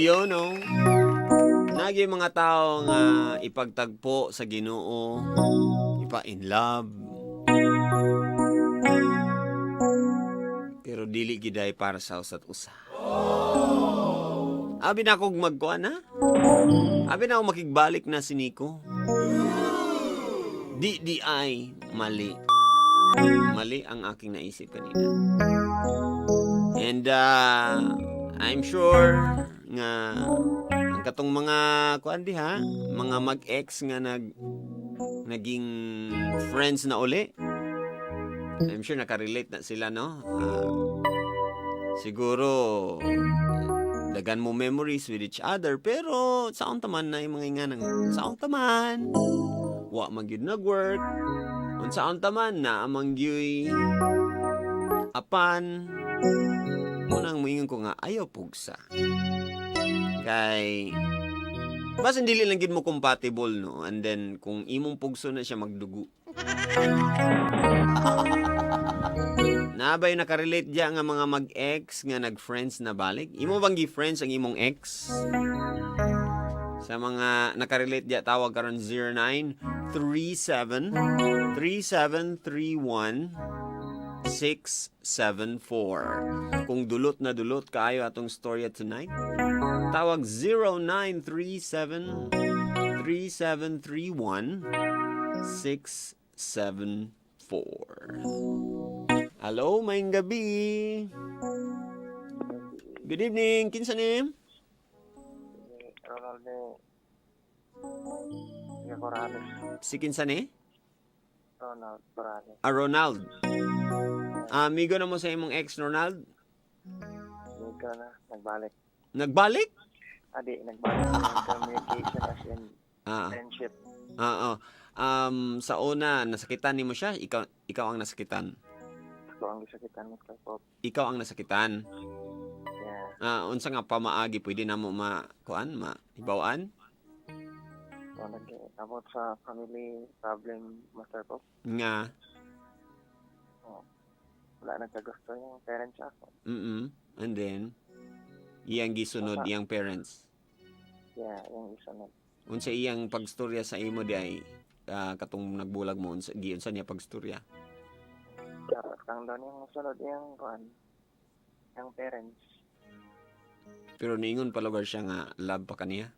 Sudiono. Nagi mga tao nga ipagtagpo sa Ginoo, ipa in love. Pero dili giday para sa usat usa. Abi na akong magkuan na. Abi na akong makigbalik na si Nico. Di di ay mali. Mali ang aking naisip kanina. And I'm sure nga ang katong mga kuan diha, mga mag-ex nga naging friends na uli. I'm sure nakarelate na sila, no? Siguro dagan mo memories with each other, pero saon taman na yung mga inganang saon taman wa man gyud nag-work, unsaon taman na amang gyuy apan unang moingon ko nga ayaw pugsa kay basin dili lang gyud mo compatible, no? And then kung imong pugso na siya magdugo na ba yung nakarelate diya nga mga mag-ex nga nag-friends na balik? Imo bang gi-friends ang imong ex? Sa mga nakarelate diya, tawag karon 0937 3731 674. Kung dulot na dulot kaayo atong storya tonight, tawag 0937 3731 674. Hello, maayong gabi. Good evening. Kinsa ni? Ronald ni Corrales. Si kinsa ni? Ronald Corrales. Ah, Ronald. Amigo na mo sa imong ex, Ronald? Amigo na, nagbalik. Nagbalik? Adi, nagbalik ng communication as in friendship. Ah, oh. Sa una, nasakitan nimo siya? Ikaw ang nasakitan. Ako ang gisakitan, Mr. Pop. Ikaw ang nasakitan. Yeah. Unsa nga pamaagi pwede namo ma kuan ma ibawaan? So, nag-abot sa family problem, Master Pop. Nga Wala nagkagusto yung parents ako. And then iyang gisunod Basta. Iyang parents. Yeah, yung isa na. Unsa iyang pagstorya sa imo di ay katong nagbulag mo, unsa giunsa niya pagstorya? Dapat kang doon yung sunod yung kuan. Yung parents. Pero niingon pa lugar siya nga love pa kaniya.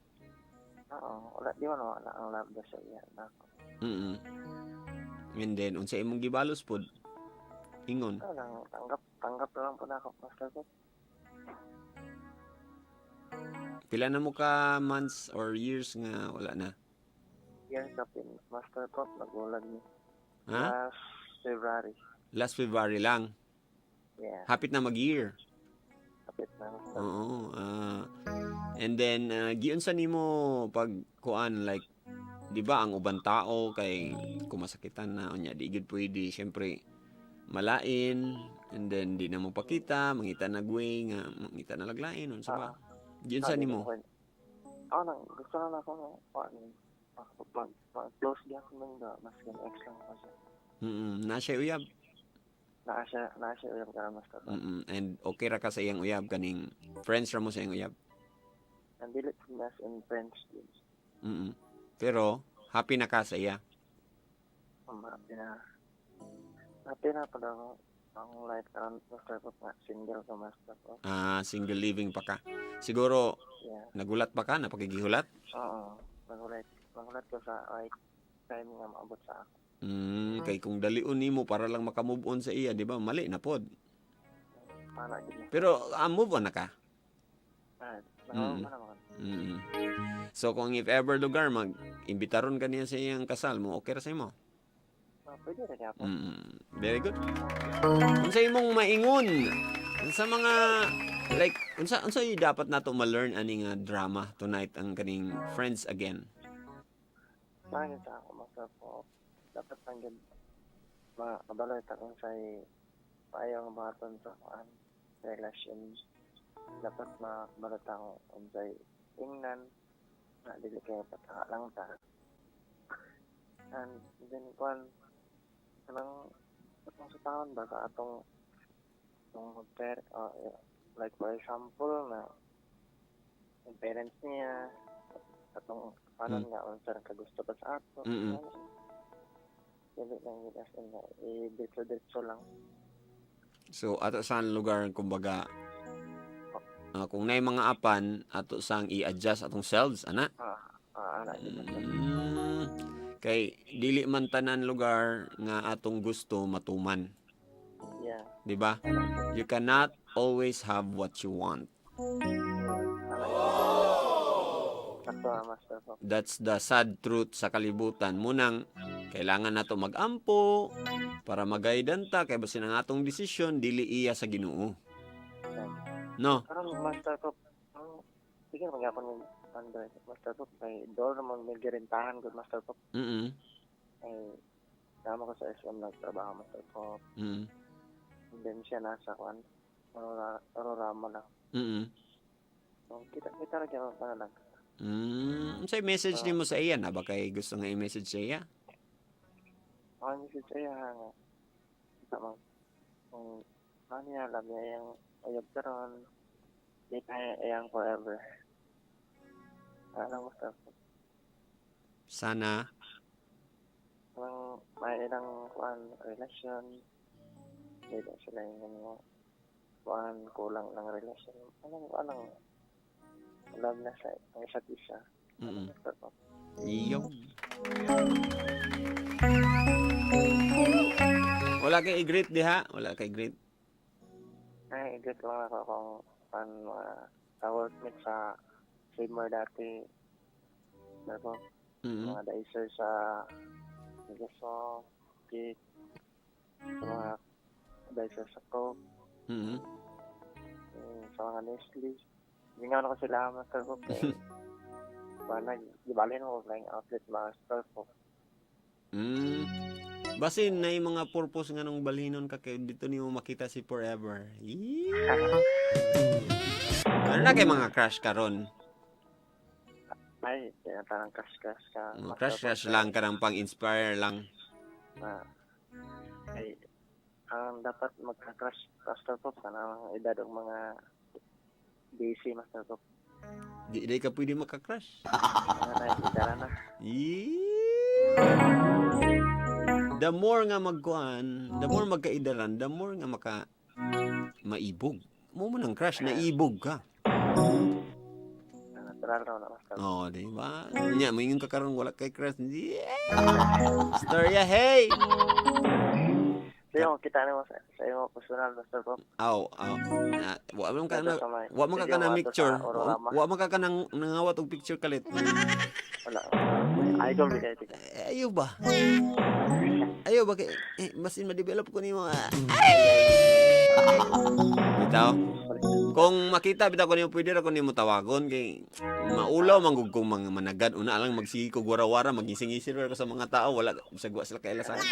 Oo, wala di man wala ang love ba sa iya nako. And then unsa imong gibalos pod? Ingon. Ano lang, tanggap na lang po na ako, Master Pop. Pila na mo ka months or years nga wala na? Yan kapin, Master Pop, nagulag ni. Ha? Last February. Last February lang. Yeah, Hapit na mag-year. Kapit na, Master. Oo. And then giunsa nimo pag kuan, like di ba ang uban tao kay kumasakitan na unya di gyud pwede syempre malain, and then di na mo pakita, mangita nagway nga mangita na laglain, unsa ba? Giunsa nimo? Ako lang, gusto lang ako nga, kuan, close di ako nang da, maskin ex lang ako siya. Na siya uyab. Naa siya uyab karon, Master Pop. And okay ra ka sa iyang uyab, kaning friends ra mo sa iyang uyab? And dili mas in friends din. Pero happy na ka sa iya? Happy na. Happy na pala ako. Ang life karon, Master Pop, nga single ko, Master Pop. Ah, single living pa ka. Siguro nagulat pa ka, napakigihulat? Oo. Nagulat ko sa right time nga maabot sa ako. Kay kung dalion nimo para lang maka-move on sa iya, di ba? Mali na pod. Para gid na. Pero move on na ka. Ah, naka naman. So kung if ever lugar mag imbitaron ka niya sa iyang kasal mo, okay ra sa imo? Ah, pwede ra gyapon. Very good. Unsa imong maingon sa mga like unsa yung dapat nato ma-learn ani nga drama tonight, ang kaning Friends Again? Sa ako, Master Pop, dapat lang gid makabalo ta kung say maayo ang buhaton sa kuan relasyon. Dapat makabalo ta kung unsay ingnan na dili kay pataka lang ta. And then kuan kanang atong sa taon ba sa atong magper, like for example na Ang parents niya atong panon nga unsa ra kagusto pa sa ato. Dili lang yun as in nga eh, diretso-diretso lang. So ato sa lugar, kumbaga, kung naay mga apan, ato sang i-adjust atong selves ana. Ah, ana gyud, Master. Kay dili man tanan lugar nga atong gusto matuman, di ba? You cannot always have what you want. Ana gyud. Sakto ah, Master Pop. That's the sad truth sa kalibutan. Munang kailangan nato magampo para magaidan ta kay basin ang atong desisyon dili iya sa Ginoo. No. Karon, Master Pop, ang sige magyapon yung under Master Pop kay door naman may girentahan gud, Master Pop. Ay tama ko sa SM nagtrabaho, Master Pop. And then siya nasa kuan Aurora, Aurora lang. So, kita kita ra gyud pa lang. Unsay message nimo sa iya na ba kay gusto nga i-message sa iya? Ang message sa iya nga tama kung ano niya love niya yung uyab karon di kaya iyang forever. Ano, Master Pop? Sana Ang may ilang kuan relasyon, hindi na sila yung ano, kuan kulang ng relasyon, anong anong love na sa ang isa't isa. Master Pop. Iyo. Wala kay i-greet diha, wala kay greet. Ay, i-greet lang ako kung kuan mga ka-workmate sa Save dati. Master Pop. Mga dicer sa Megasong, Cake, sa mga dicer sa Coke, sa mga Nestle. Hindi nga ako sila, Master Pop. Eh. Wala, di bale na ko flying outlet, Master Pop. Basin na yung mga purpose nga nung balhinon ka kay dito nimo makita si forever. Yee! Ano na kay mga crush karon? Ay, kaya parang crush-crush ka. Mga crush crush lang ka pang inspire lang. Na, ay, ang dapat magka-crush, Master Pop, sana ang edad og mga busy, Master Pop. Di di ka pwede maka-crush. Mga na, idara na. Yee! The more nga magkuan, the more magkaidaran, the more nga maka maibog. Mo mo nang crush, naibog ka. Natural raw na, Master Pop. Oh, di ba? Nya, moingon ka karon wala kay crush. Yeah! Storya, hey! So, yung kita nimo sa imo personal, Master Pop. Aw, aw. Ah, wa man ka na Dito sa may wa man ka kana studio picture. ato sa Aurora. Wa man ka kanang nangawat og picture kalit. Wala. Idol bi kayo tika. Eh, ayaw ba? Ayaw ba kay eh, basin ma-develop ko nimo. Ah. Bitaw. Kung makita bitaw ko nimo, pwede ra ko nimo tawagon kay maulaw man gud kong mga managad una lang magsige ko gwara-wara, magising-ising ra ko sa mga tao, wala bisag wa sila kaila sa ako.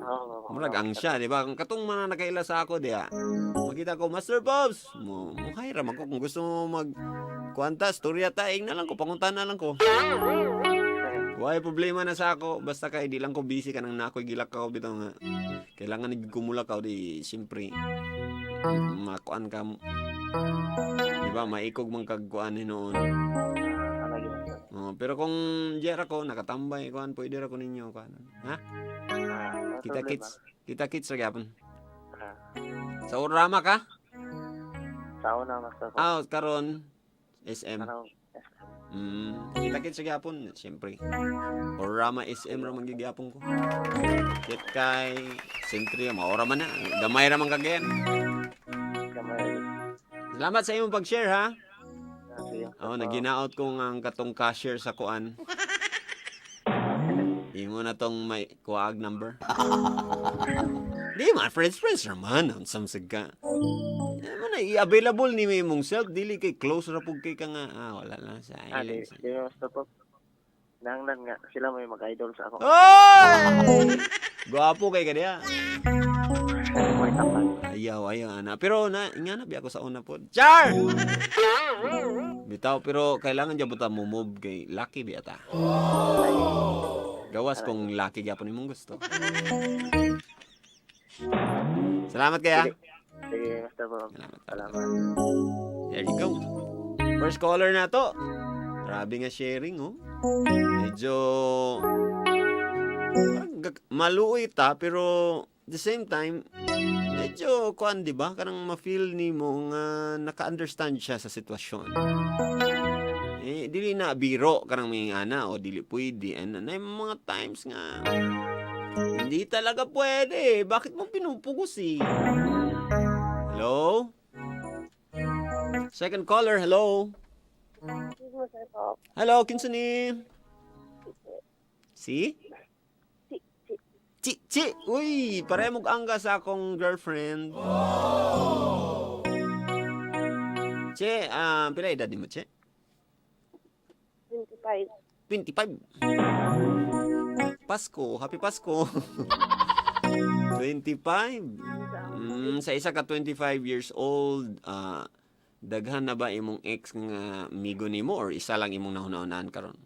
Oo. Murag ang siya, di ba? Kung katong mga nakaila sa ako diha. Makita ko, "Master Bobs." Mo hi ra man ko kung gusto mo mag kuanta, storya ta, ing na lang ko, pangunta na lang ko. Why problema na sa ako, basta kay di lang ko busy kanang nakoy gilakaw bitaw nga. Kailangan ni kumulakaw di siyempre makuan ka, di ba, maikog man kag kuan hinuon. Ano yun, Master? Oh, pero kung diya ra ko nakatambay kuan, pwede ra ko ninyo kuan. Ha? Ah, no Kita problema. kits. Kita kits ra gyapon. Ah, Sa Urama ka? sa una, Master Pop. Ah, karon SM. Ano, Kita kits ra gyapon, siyempre. Orama SM ra man gyapon ko. Kit kay Sentria maora man na. Gamay ra man kagayan. Gamay. Salamat sa imong pag-share ha. Ah, sige, Master Oh, Pop. naginaot ko nga ang katong cashier sa kuan. Imo na tong may kuag number. Di man friends friends ra man unsam sig ka. Mo na i-available ni imong self dili kay close ra pug kay ka nga ah, wala lang sa Ah, di, island. di, Master Pop. Nanglan nga, sila may mag-idol sa ako. Oy! Gwapo kay ka diha. May tapat. Ayaw, ayaw, ana. Pero na, nga na biya ako sa una po. Char! Bitaw, pero kailangan dyan buta mo move kay lucky biya ta. Gawas kung lucky gyapon imong gusto. Salamat kaya. Sige, Master Bob. Salamat. Salamat. There you go. First caller na to. Grabe nga sharing, oh. Medyo parang maluoy ta, pero the same time medyo kuan, di ba? Kanang ma-feel nimo nga naka-understand siya sa sitwasyon. Eh, dili na biro kanang may ana o dili pwede. And na mga times nga hindi talaga pwede. Bakit mo pinupugos eh? Hello? Second caller, hello? Master Pop. Hello, kinsa ni? Si? Si, si. Chi, chi! Uy, pareho mong angga sa akong girlfriend. Che, pila edad nimo, Che? 25. 25. Pasko, happy Pasko. 25. Sa isa ka 25 years old, daghan na ba imong ex nga migo nimo or isa lang imong nahuna-hunaan karon?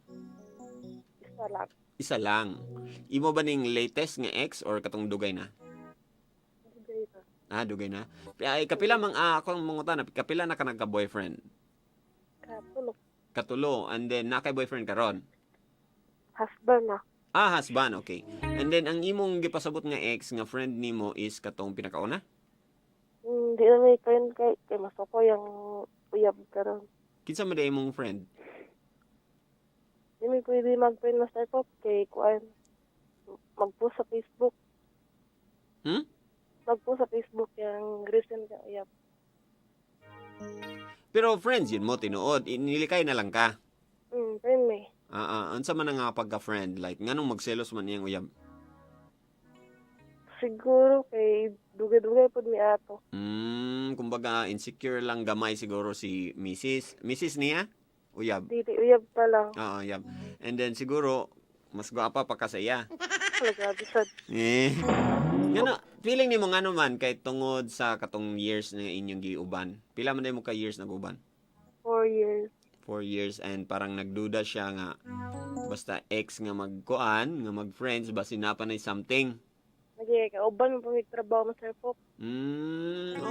Isa lang. Isa lang. Imo ba ning latest nga ex or katong dugay na? Dugay na. Ah, dugay na. Ay, kapila mang ako ang mangutana, kapila na ka nagka-boyfriend? Katulo. Katulo, and then na kay boyfriend karon? Husband na. Ah, husband, okay. And then ang imong gipasabot nga ex nga friend nimo is katong pinakauna? Hindi na may friend kay masoko yung uyab karon. Kinsa man diay imong friend? Di may pwede mag-friend, Master Pop, kay kuan mag-post sa Facebook. Mag-post sa Facebook yung recent nga uyab. Pero friends yun mo tinuod, nilikay na lang ka. Friend may. Ah, unsa man ang nga pagka-friend, like nganong magselos man iyang uyab? Siguro kay dugay-dugay pod mi ato. Kumbaga insecure lang gamay siguro si Mrs. Mrs. niya? Uyab. Dili, uyab pa lang. Oo, uyab. And then siguro mas gwapa pa ka sa iya. Wala, grabe sad. Eh. Ngano, feeling nimo ngano man kay tungod sa katong years na inyong giuban? Pila man mo ka years nag-uban? 4 years. 4 years, and parang nagduda siya nga basta ex nga magkuan, nga mag-friends, basin naa pa na something. Nagiging kauban mo pa mig trabaho, Master Pop.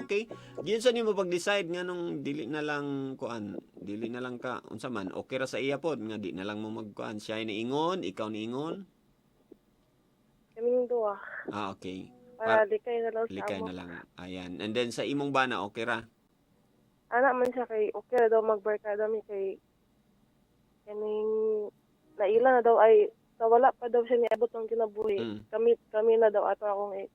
Okay. Giunsa nimo pag-decide nga nung dili na lang kuan, dili na lang ka unsa man, okay ra sa iya pod nga di na lang mo magkuan, siya ay niingon, ikaw niingon? Kaming duwa. Ah, okay. Para likay na lang sa Likay amo. na lang. Ayan. And then sa imong bana, okay ra? Ana man siya kay okay ra daw magbarkada mi kay kaning naila na daw ay sa wala pa daw siya niabot ng kinabuhi. Kami kami na daw ato akong ex.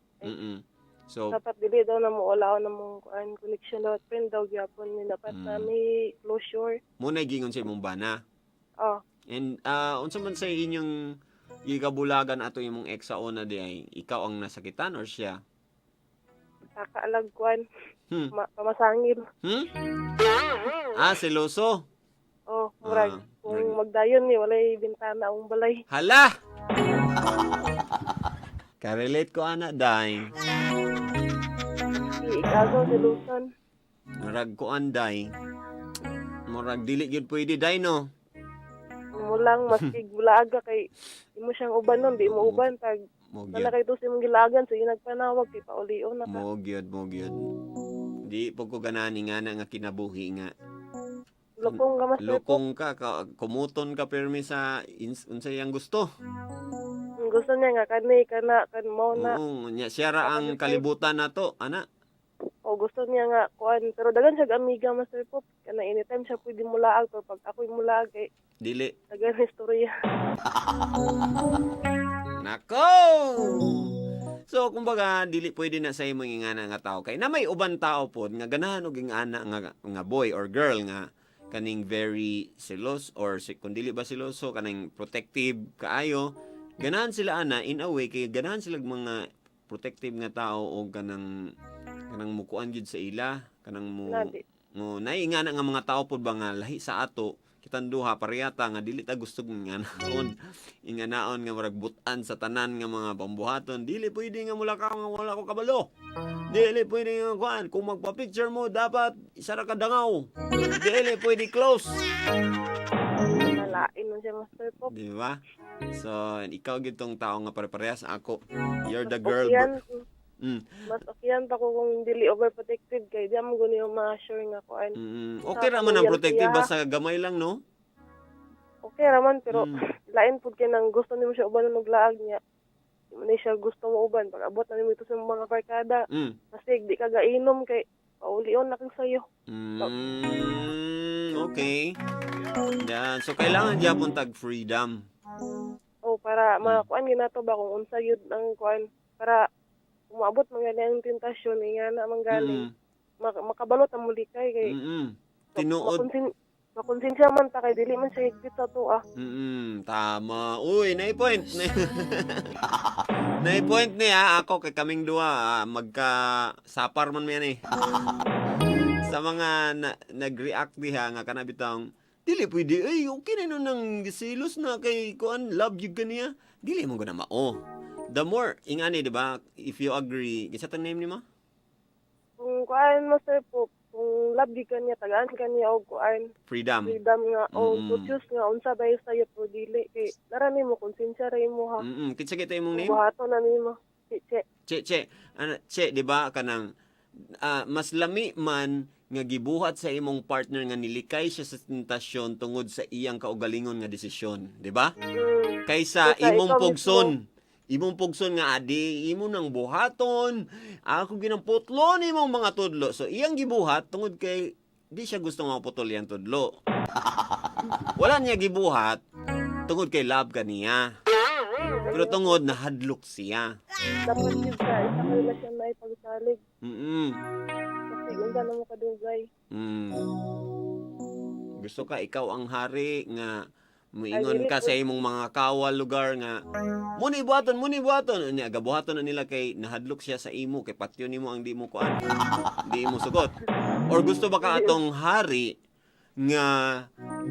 So, Dapat dili daw na mo wala na mong kuan connection daw at friend daw gyapon ni dapat na may closure. Mo na gingon sa imong bana. Oh. And unsa man sa inyong gikabulagan ato imong ex sa una di ay ikaw ang nasakitan or siya? Kakaalag kuan pamasangil. Ah, seloso. Oh, murag Ah, kung murag. magdayon ni walay bintana ang balay. Hala! Ka-relate ko ana, day. Si ikago seluson. Murag ko day. Murag dili gyud pwede, day, no. Mo lang maski gulaaga kay imo siyang uban nun, di mo uban tag Mo wala gyud. kay tos imong gilaagan so nagpanawag kay paulion na ka. Mo gyud, mo gyud. Di po ko ganahan nga na nga kinabuhi nga. Lukong ka, Master Pop. Lukong ka, kumuton ka pirmi sa unsa iyang gusto. Ang gusto niya nga kani kana kan mo na. Oo, nya siya ra ang kalibutan nato, ana. O gusto niya nga kuan pero daghan siya amiga, Master Pop, kana anytime siya pwede mulaag pero pag ako'y mulaag kay Dili. daghan istorya. Nako! So, kumbaga, dili pwede na sa imong ingana nga tao. Kay na may uban tao pod nga ganahan og ingana nga boy or girl nga kaning very selos or si, kung dili ba seloso, kaning protective kaayo. Ganahan sila ana in a way kay ganahan sila mga protective nga tao o kanang mukuan gyud sa ila, kanang mo Na di. mo naingana nga mga tao pod ba nga lahi sa ato kitang duha parehata nga dili ta gusto inganaon inganaon nga murag butan sa tanan nga mga pambuhaton. Dili pwede nga mula ka nga wala ko kabalo, dili pwede nga kuan, kung magpa-picture mo dapat isa ra ka dangaw, dili pwede close. Malain man siya, Master Pop. Di ba? So ikaw gitong tao nga pare-parehas ako, you're the Mas girl. okay yan. Mas okayan pa ko kung dili overprotective kay di mo guni yung ma-sure nga kuan. Okay ra man ang Loyal protective siya. Basta gamay lang, no? Okay ra man, pero lain pud kay nang gusto nimo siya uban og laag niya. Di man ni siya gusto mo uban, pag abot na nimo ito sa mga barkada. Kasi di ka gainom kay paulion na kang sayo. Okay. Yan. So kailangan gyapon tag freedom. O para makakuan gyud nato ba kung unsa gyud ang kuan para umaabot man gani ang tentasyon nga na man galing. Makabalot ang mulikay kay Tinuod. Makonsensya man ta kay dili man siya higpit sa tuwa. Tama. Uy, na-point. Na-point niya ako kay kaming duha magka sapar man mi ani. Sa mga nag-react diha nga kana bitang dili pwede, ay okay na nun nang silos na kay kuan, love you kaniya. Dili mo guna mao. The more ingani, di ba? If you agree, kinsa tang name nimo? Kung kuan, Master po, kung love gyud ka niya, tagaan ka niya og kuan, Freedom. Freedom nga o to choose nga unsa ba yung sayo o dili kay nara nimo konsensya ra imo ha. Kinsa kita imong name? Buhaton na nimo. Che, che. Che, che, ano, che, di ba kanang mas lami man nga gibuhat sa imong partner nga nilikay siya sa tentasyon tungod sa iyang kaugalingon nga desisyon, di ba? Mm. Kaysa Kaysa imong ikaw pugson. Imong pugson nga adi imo nang buhaton, ako ginang putlon imong mga tudlo. So iyang gibuhat tungod kay di siya gusto nga maputol iyang tudlo. Wala niya gibuhat tungod kay love ka niya. Pero tungod nahadlok siya. Dapat yun sa isa ka relasyon na ipagsalig. Kasi unsa na mo kadugay. Gusto ka ikaw ang hari nga muingon Ay, dili ka po. sa imong mga kawal lugar nga muni buhaton, muni buhaton. Unya gabuhaton na nila kay nahadlok siya sa imo kay patyon nimo ang di mo kuan. Di mo sugot. Or gusto ba ka atong hari nga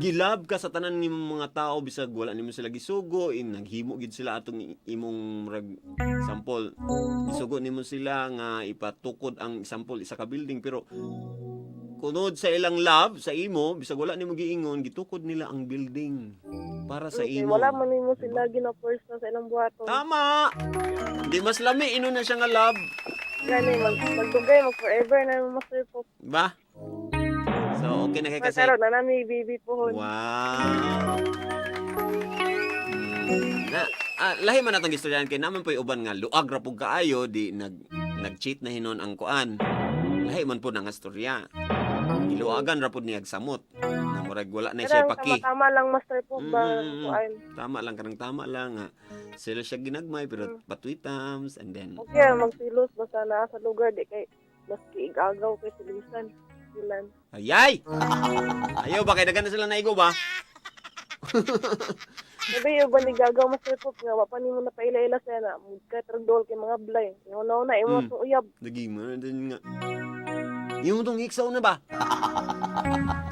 gilab ka sa tanan nimong mga tao bisag wala nimo sila gisugo, in naghimo gid sila atong imong murag sample gisugo nimo sila nga ipatukod ang sample isa ka building, pero kunod sa ilang love sa imo, bisag wala nimo giingon, gitukod nila ang building para sa Okay, imo. wala man nimo sila gina-force na sa ilang buhaton. Tama, di mas lami ino na siya nga love. Gani magdugay, mag forever na mo, Master po. Ba, so okay na kay kasi Karon na nami baby pohon. Wow. Na, lahi man atong gistoryahan kay naman po'y uban nga luag ra pug kaayo, di nag-cheat na hinon ang kuan. Lahi man po na nga storya. Giluagan ra pud niya samot. Na murag wala na siya Kanang paki. tama-tama lang, Master po ba, kuan. Tama lang, kanang tama lang nga. Sila siya ginagmay pero patwitams and then Okay, magsilos basta naa sa lugar di kay maski igagaw kay silusan. Silan. Ayay! Ayaw ba kay daghan na sila naigo ba? Sabi yung ba ni gagaw, Master Pop, nga wa pa nimo na paila-ila siya na mudkat dol kay mga blay. Yung na imo tong uyab. Lagi mo na din nga. Imo tong iksaw na ba?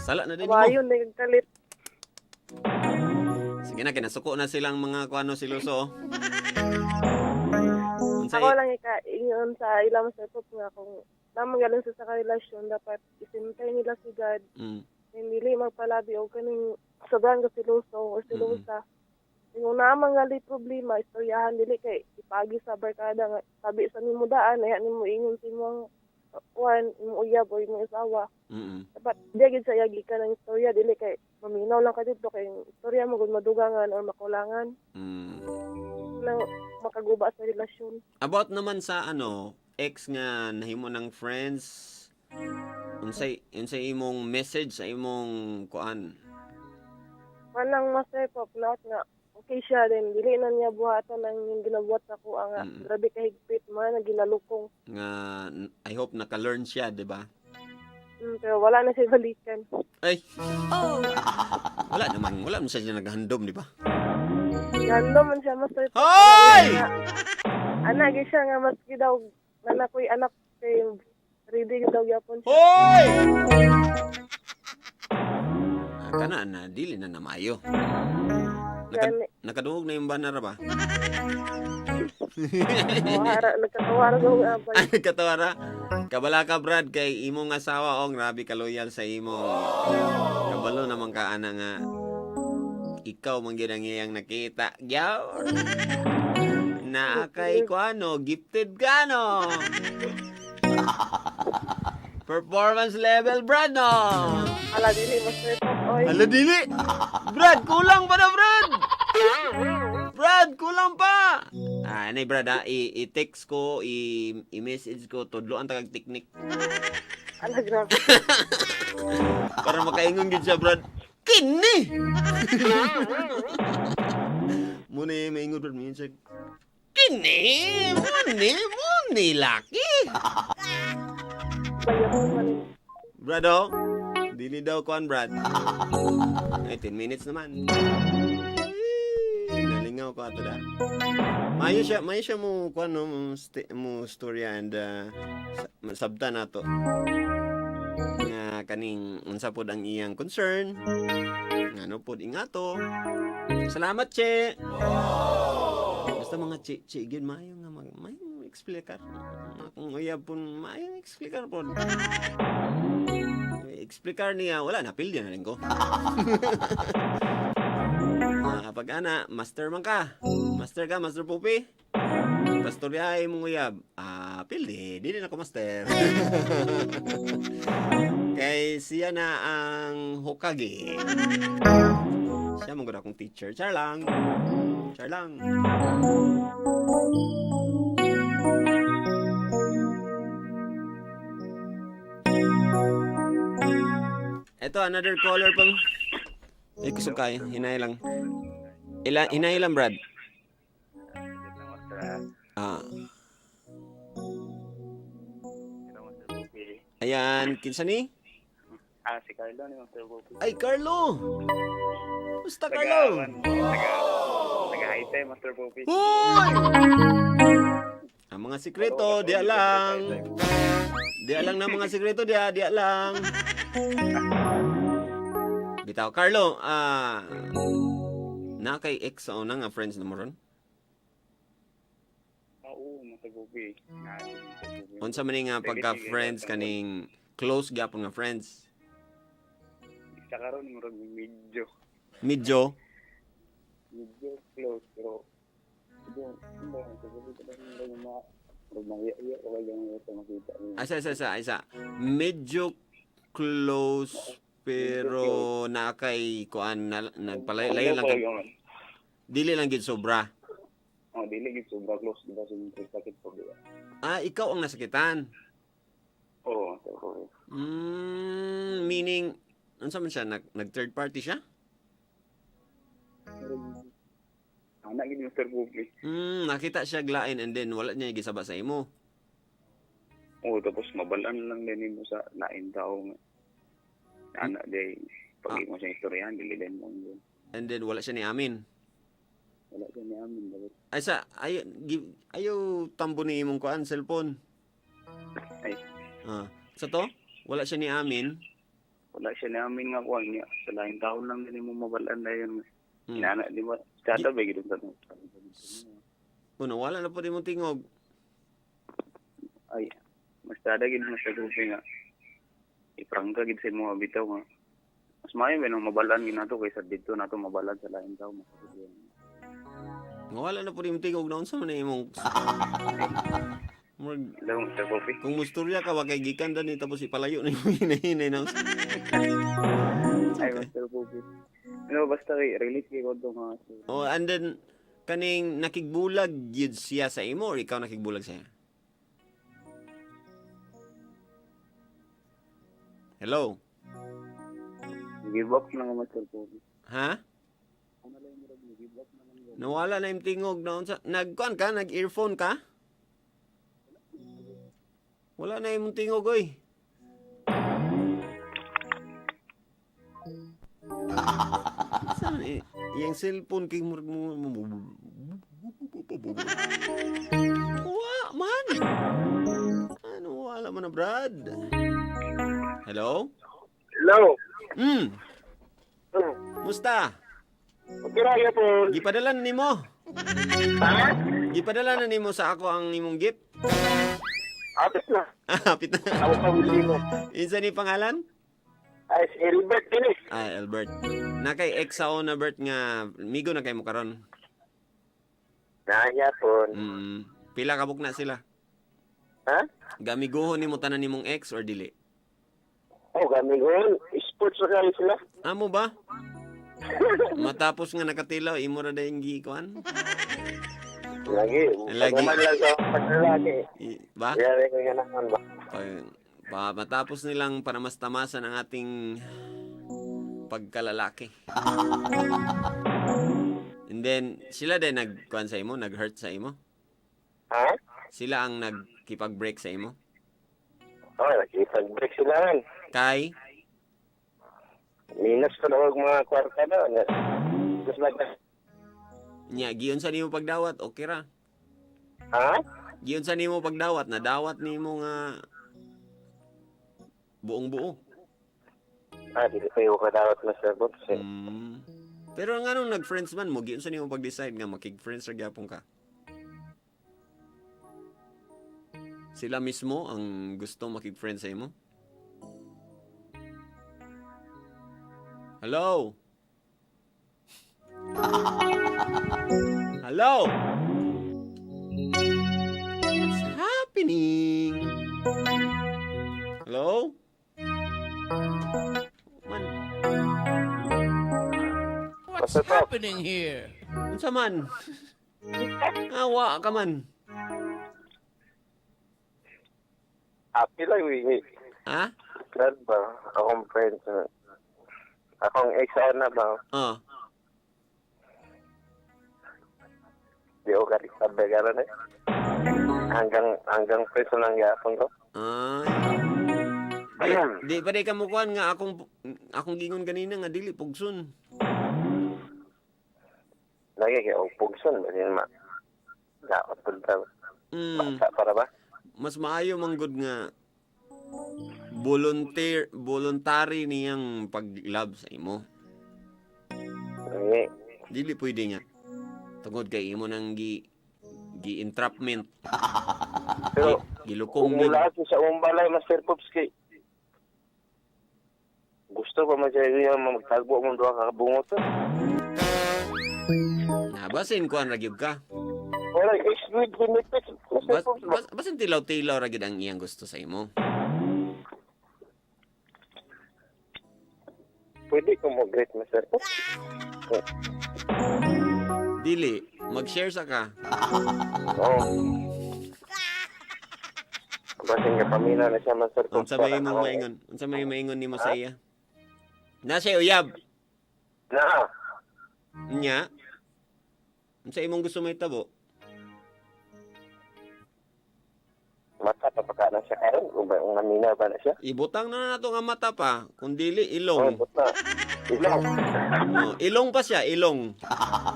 Sala na din mo. Kabayon na kalit. Sige na, kinasuko na silang mga kuano siloso. Unsay Ako lang ika ingon sa ila, Master Pop, nga kung namang sa karelasyon, dapat isintay nila si God. Hindi magpalabi o kaning sobrang ka siloso o silosa. Yung naman gali problema, istoryahan, dili kay ipagi sa barkada nga tabi sa nimo daan, ay nimo ingon sa imong kuan, imong uyab o imong asawa. Dapat di gid sa iyagi ka ng istorya, dili kay maminaw lang ka dito kay yung istorya mo gud madugangan or makulangan nang makaguba sa relasyon. About naman sa ano, ex nga nahimo ng friends, unsay unsay imong message sa imong kuan? Kanang, Master Pop, not nga okay siya din, dili na niya buhatan ang yung ginabuhat sa kuha nga grabe ka higpit man na ginalukong. Nga I hope naka-learn siya, di ba? Pero wala na siya balikan. Ay. Wala naman, wala man siya naghandom, di ba? Gando man siya, Master Pop. Hoy! Ana gyud siya nga maski daw nana ko'y anak kay ready gyud daw gyapon siya. Hoy! Ah, kana na dili na namayo. Gani. Nakadungog na yung banner ba? Wara nagkatawa ra daw abay. Ay, katawara. Kabala ka, Brad, kay imong asawa, oh, grabe ka loyal sa imo. Kabalo naman ka, ana nga. Ikaw man gyud ang iyang nakita. Gyaw. Naa kay kuano, gifted ka no. Performance level, Brad, no. Ala, dili, Master Pop, oy. Hala, dili. Brad, kulang pa na, Brad. Brad, kulang pa. Ah, anay Brad, ha, i-text ko, i-message ko, tudloan tagag technique. Ala, grabe. Para makaingon gid siya, Brad. Kini! Muna yung maingon, Brad. Minsan siya, kini! Muni! Muni, laki! Bayahon man eh. Brad, oh. Dili daw kuan, Brad. Ay, 10 minutes naman. Ay, nalingaw ko ato da. Mayo siya mo kuan no, mo, mo storya and sabta nato. Nga kaning unsa pod ang iyang concern. Nga ano pod ingato. Salamat, Che. Basta mga che, che gyud maayo nga mag maayo explicar. Akong uyab pun maayo explicar pod. Explicar niya, wala na pildi na rin ko. Ah, pag ana, master man ka. Master ka, Master Pupi. Pastoryahe mong uyab. Ah, pildi, dili na ko master. Kay siya na ang Hokage. Siya mong gud akong teacher. Char lang. Char lang. Ito, another caller pang. Ay, kusog kayo. Hinay lang. Ila, hinay lang, Brad. Ah. Ayan, kinsa ni? Ah, si Carlo ni Master Bobby. Ay, Carlo! Basta, Carlo! Taga, taga Haite, Master Bobby. Hoy! Ang mga sikreto, di lang. Di lang na mga sikreto, di di lang. Bitaw, Carlo, ah, na kay ex sa una nga friends na mo ron? Oo, Master Bobby. Unsa man ni nga pagka friends kaning close gyapon nga friends? Isa karon murag medyo Medyo medyo close pero medyo hindi Master Bobby kanang murag ma murag mahiya o kaya nga ito makita niya. Asa, isa, isa, isa. Medyo close pero na kay kuan na, nagpalay lang kay, dili lang gid sobra. Oh, dili gid sobra close di ba sa mga sakit po di ba? Ah, ikaw ang nasakitan. Oo, Master Bobby. Meaning unsa man siya nag third party siya? Murag ana gid Master Bobby. Nakita siya glain and then wala niya gisaba sa imo. Oo, tapos mabalan lang din mo sa lain tao nga. Ana day pag mo siya istoryahan dili din mo yun. And then wala siya ni amin. Wala siya ni amin dapat. Ay sa ayo give, ayo tambo ni imong kuan cellphone. Ay. Ah, sa to? Wala siya ni amin. Wala siya ni amin nga kuan niya. Sa lain tao lang din mo mabalan na yun. Inana di ba? Kada ba gid sa Kuno wala na po din mong tingog. Ay, mas tada gid mas sa nga. Iprangka gid sa imo bitaw nga. Mas maayo ba nang mabalan gid nato kaysa didto nato mabalan sa lain tao. Masakit yun. Nga wala na po rin tingog na unsa man na imong Murag, Hello, Mr. Bobby. kung musturya ka wa kay gikan dani tapos ipalayo na imong hinahinay na unsa. Ay, Mr. Bobby. No, basta kay relate kay ko nga. Oh, and then kaning nakigbulag gyud siya sa imo or ikaw nakigbulag sa iya? Hello? Give up na nga Mr. Bobby. Ha? Ano lang murag give up na lang. Nawala na yung tingog na unsa? Nagkuan ka? Nag-earphone ka? Wala na yung tingog, oy. Saan eh? Yung cellphone kay murag mo. Wa man. Ano wala man na, Brad? Hello? Hello. Musta? Okay ra po. Gipadala na nimo. Ha? Gipadala na nimo sa ako ang imong gift. Apit na. Ah, hapit na. Ako pa huli mo. Insa ni pangalan? Ay, si Albert din eh. Ay, Albert. Na kay ex sa na Bert nga migo na kay mo karon. Naayapon. Pila kabuk na sila? Ha? Gamiguhon nimo tanan nimong ex or dili? Oh, gamigon. Sports na kali sila. Amo ba? Matapos nga nakatilaw, imo ra dayong gikuan? Lagi. Lagi. Pag lang sa paglalaki. Ba? Yari ko nga naman ba? Pag, matapos nilang para mas tamasan ang ating pagkalalaki. And then, sila din nagkuan sa imo, nag-hurt sa imo? Ha? Sila ang nagkipag-break sa imo? Oh, nakipag-break sila man. Kay? Minus ko na og mga kwarta daw. Mas mag. Nya, giyon sa nimo pagdawat, okay ra. Ha? Giyon sa nimo pagdawat, nadawat nimo nga buong buo. Ah, dili pa yung kadawat, Master Pops, eh. Pero nga nung nag-friends man mo, giyon sa nimo pag-decide nga makig-friends ra gyapon ka? Sila mismo ang gusto makig-friends sa imo? Hello? Hello? What's happening? Hello? Man, What's Master Pops. happening here? Unsa man? Awa ka man. Happy lang, we. Ha? Glad ba? Akong friends. Akong ex na ba? Oh. Di ko karisabi ka rin eh. Hanggang friends na lang yapon ko. Ay. Di pa di ka mukuan nga akong gingon ganina nga dili pugson. Lagi kay og pugson ba din ma. Daot pud ta. Bata para ba? Mas maayo manggod nga voluntary niyang pag-love sa imo. Lagi. Dili pwede nga. Tungod kay imo nang gi entrapment, Pero gilukom kung gyud. mula sa umong balay, Master Pops, kay gusto pa man siya yung magtagbo mong duha ka kabungot. Na basin kuan ra gyud ka. Wala, ex with benefits, Master Pops ba? Basin tilaw-tilaw ra gyud ang iyang gusto sa imo. Pwede ko mo-greet, Master Pops. Dili, mag-share sa ka. Oo. Basin nga pamina na siya, Master Pops. Unsa may imong maingon? Unsa may maingon nimo sa iya? Na siya uyab. Na. Nya. Unsa imong gusto mahitabo? Mata pa pa na siya karon, ug ba ang namina ba na siya? Ibutang na nato nga mata pa, kung dili Oh, ilong. buta. Ilong. Oh, ilong pa siya, ilong.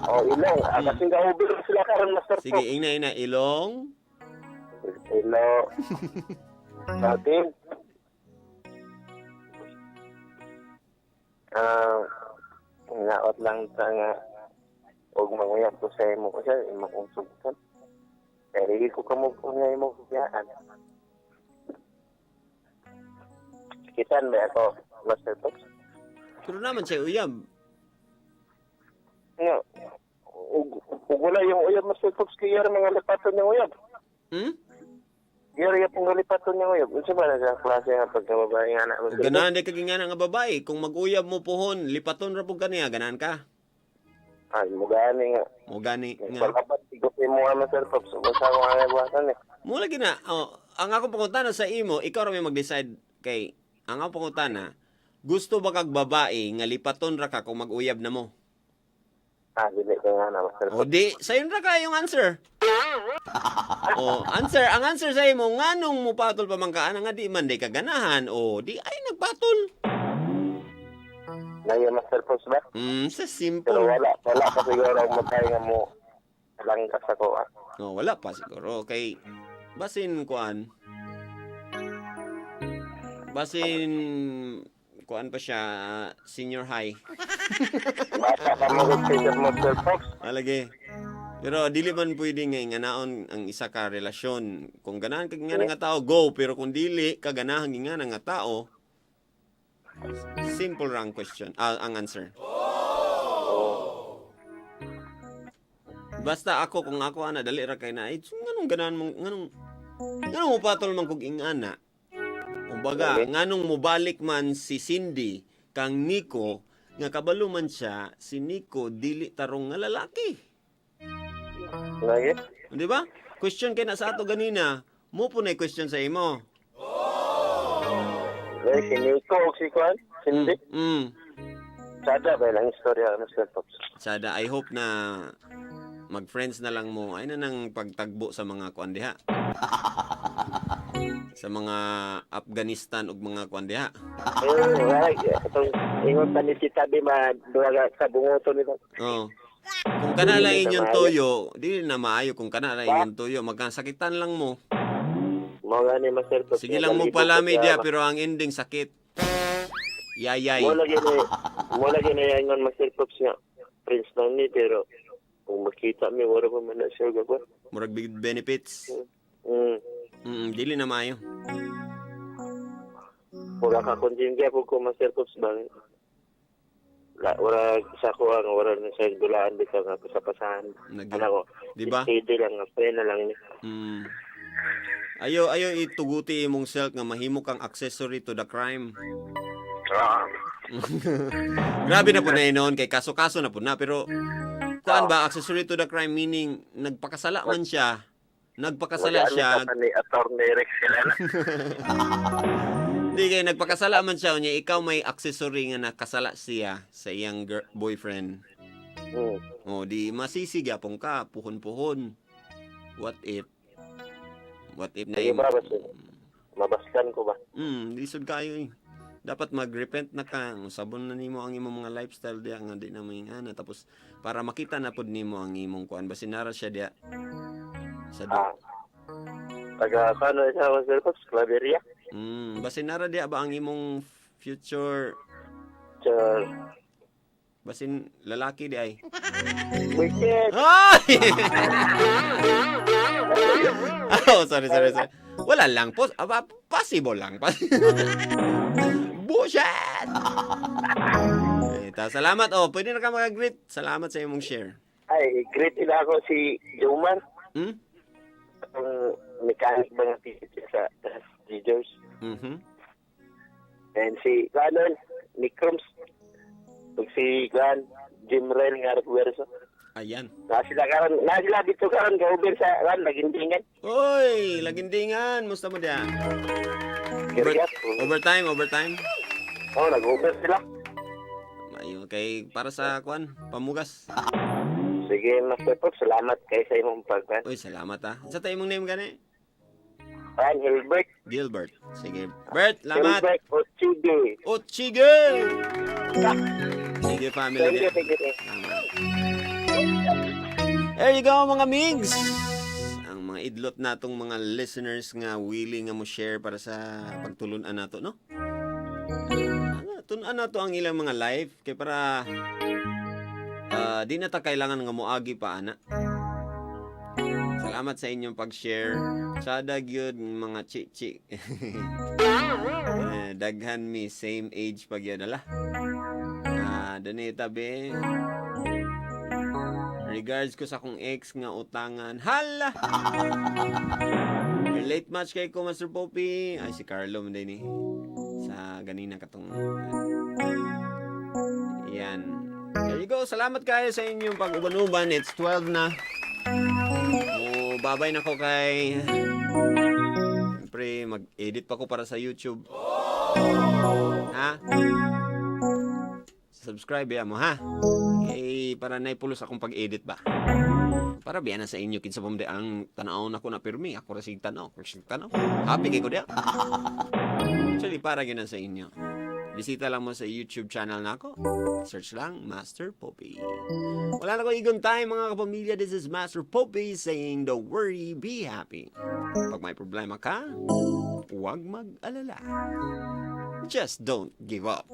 Oh, ilong. Ah, kasi gaubir sila karon, Master Sige, Pops. ingna ina ilong. Ilo. Natin. Ah, naot lang ta nga og manguyab ko sa imo kasi imo kong sugtan. Pero hindi ko kamo kung nga imo kuyaan. Kitan ba ako, Master Pops? Pero naman siya uyab. Nga, ug wala yung uyab, Master Pops, kaya mga lipaton yung uyab. Yari pong galipaton yung uyab. Unsa ba na sa klase nga pagkababae nga na, Ug Master Pops? ganahan di ka gingana nga babae, kung mag-uyab mo pohon, lipaton ra pud kaniya, ganahan ka. Ay, mugani nga. Mo gani nga. Palapat, igutin mo nga, Master Pops. Kung sa akong nga buhatan eh. Mo lagi na, oh, ang akong pangutana sa imo, ikaw ra may mag-decide kay ang akong pangutana, gusto ba kag babae nga lipaton ra ka kung mag-uyab na mo? Ah, dili ko nga na, Master O Pops. di, sayon ra kayong answer. O answer, ang answer sa imo nganong mupatol pa man ka ana nga di man di ka ganahan o di ay nagpatol. Ngayon, Master Pops ba? Sa Pero simple. wala pa siguro ang matay nga mo langgas ako ah. No, wala pa siguro kay basin kuan. Basin kuan pa siya senior high. Bata pa mo kay Master Pops. Alagi. Pero dili man pwede nga inganaon ang isa ka relasyon. Kung ganahan kag ingana nga tao, go. Pero kung dili ka ganahan ingana nga tao, simple ra ang question, ang answer. Basta ako, kung ako ana, dali ra kay na ay nganong ganahan mo, nganong mo patol man kog ingana. Kumbaga, nganong mobalik man si Cindy kang Nico nga kabalo man siya si Nico dili tarong nga lalaki. Lagi? Di ba? Question kay na sa ato ganina. Mo po na question sa imo. Ay, si Nico o si Kwan? Cindy? Sada ba lang istorya, Master Pops? Sada, I hope na mag-friends na lang mo. Ay na nang pagtagbo sa mga kuan diha. Sa mga Afghanistan ug mga kuan diha. Eh, wala. Itong ingon pa ni Tita B, maduwaga sa bungoto nito. Oh. Kung kana lang Hindi na inyong maayo. toyo, dili na maayo kung kana lang inyong toyo, magkasakitan lang mo. Mo gani, Master Pops. Sige lang mo palami diha, pero ang ending sakit. Yayay. Mo lagi na ingon, Master Pops, nga. Prince lang ni, pero kung makita mi, wala pa man na siya gagawin. Murag big benefits. Dili na maayo. Wala ka konsensya po ko, Master Pops, ba? La, wala sa ko ang wala na sa dulaan bitaw nga sa pasahan. Nag- Ano ko? Di ba? Steady lang, friend na lang ni. Ayo ayo ituguti imong self nga mahimo kang accessory to the crime. Grabe na po na noon kay kaso-kaso na po na, pero kuan ba, accessory to the crime meaning nagpakasala man siya. Nagpakasala Wala siya. ni ni Attorney Rex sila na. Hindi kay nagpakasala man siya unya ikaw may accessory nga nakasala siya sa iyang boyfriend. Oh, di masisi gyapon ka, puhon-puhon. What if? What if na Sige ba, basta mabaskan ko ba? Lisod kayo eh. Dapat mag-repent na ka. Sabon na nimo ang imong mga lifestyle diya nga di na ana, tapos para makita na pud nimo ang imong kuan, basin nara siya diya sa Ah. Taga kano sa Master Pops, Claveria. Basin nara diya ba ang imong future Sure. basin lalaki di ay. Wicked! Ay! Oh, sorry, sorry, sorry. Wala lang. Aba, possible lang. Bullshit! Eh, ta, salamat. Oh, pwede na ka mag-greet. Salamat sa imong share. Ay, greet nila ako si Jomar. Ang mechanic ba ng teacher sa G. And si Kanon, Nick Crums. Ug si Glenn, Jim Rel nga Recuerso. Ayan. Na sila dito karon ga-Uber sa kan Lagindingan. Oy, Lagindingan. Musta mo diya? Over, overtime, overtime. Oh, nag-Uber sila. Ayo, kay para sa kuan, pamugas. Sige, Master Pop, salamat kay sa imong pagkan. Uy, salamat ah. Sa tayo imong name gani? Pan Gilbert. Gilbert. Sige. Bert, salamat. Gilbert Ochige. Ochige! Sige, family. Thank you, thank you. Salamat. There you go, mga migs! Ang mga idlot natong mga listeners nga willing nga mo share para sa pagtulunan nato, no? Tun-an nato ang ilang mga life kay para di na ta kailangan nga moagi pa ana. Salamat sa inyong pag-share. Sada gyud mga chi-chi. Eh, daghan mi same age pag yun ala. Ah, Danita be. Regards ko sa akong ex nga utangan. Hala! Relate much kay ko, Master Poppy. Ay, si Carlo man din eh. Sa ganina katong. Yan. There you go. Salamat kayo sa inyong pag-uban-uban. It's 12 na. Oh, babay na ko kay siyempre, mag-edit pa ko para sa YouTube. Ha? Subscribe ya mo ha. Eh, para naipulos akong pag-edit ba. Para biya na sa inyo kinsa pa man di ang tanaw nako na pirmi ako ra sig tanaw, ako sig tanaw. Happy kay ko diya. Actually, para gyud na sa inyo. Bisita lang mo sa YouTube channel nako. Search lang Master Poppy. Wala na ko igon time, mga kapamilya. This is Master Poppy saying, "Don't worry, be happy." Pag may problema ka, huwag mag-alala. Just don't give up.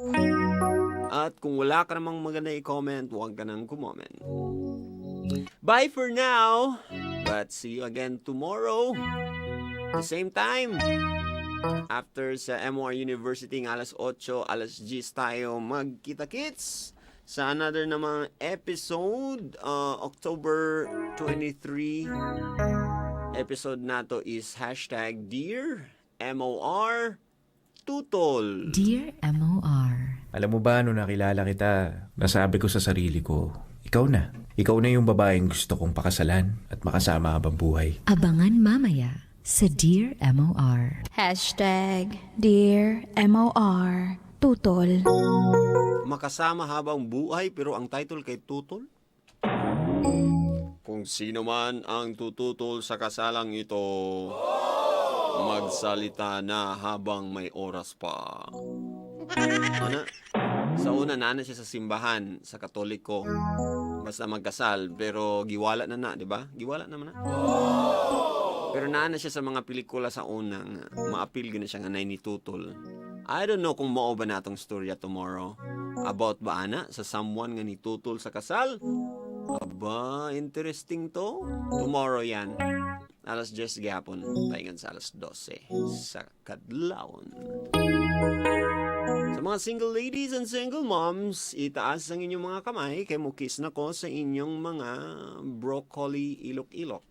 At kung wala ka namang maganda i-comment, huwag ka nang kumoment. Bye for now. But see you again tomorrow. The same time. After sa MOR University ng alas 8, alas 10 tayo magkita-kits. Sa another namang episode, October 23, episode nato is #DearMOR Tutol. Dear MOR. Alam mo ba, nung nakilala kita, nasabi ko sa sarili ko, ikaw na. Ikaw na yung babaeng gusto kong pakasalan at makasama habang buhay. Abangan mamaya sa Dear MOR. #DearMOR Tutol. Makasama habang buhay, pero ang title kay Tutol? Kung sino man ang tututol sa kasalang ito, magsalita na habang may oras pa. Ano? Sa una, naana siya sa simbahan, sa Katoliko. Basta magkasal, pero giwala na na, di ba? Giwala naman na. Pero naana siya sa mga pelikula sa una nga maapil gyud na siya nga nay nitutol. I don't know kung mao ba na atong storya tomorrow. About ba ana sa someone nga nitutol sa kasal? Aba, interesting to. Tomorrow yan. Alas 10 gihapon, paingan sa alas 12 sa kadlawon. Sa mga single ladies and single moms, itaas ang inyong mga kamay kay mukis na ko sa inyong mga broccoli ilok-ilok.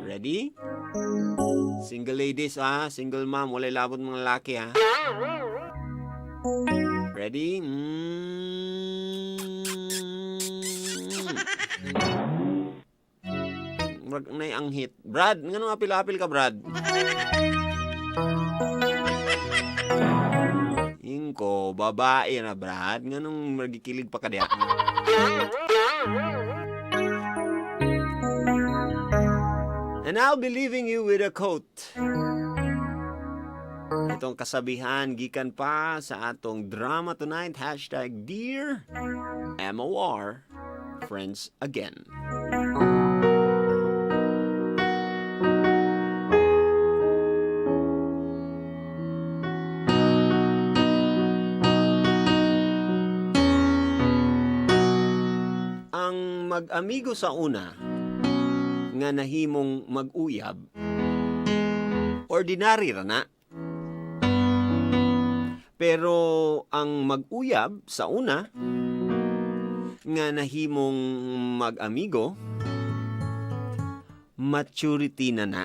Ready? Single ladies ah, single mom, walay labot mga laki ah. Ready? Murag nay ang hit. Brad, ngano apil-apil ka, Brad? Ingko, babae na, Brad. Nganong magikilig pa ka diha? And I'll be leaving you with a quote. Itong kasabihan gikan pa sa atong drama tonight, #DearMOR Friends Again. Ang mag-amigo sa una nga nahimong mag-uyab, ordinary ra na. Pero ang mag-uyab sa una nga nahimong mag-amigo, maturity na na.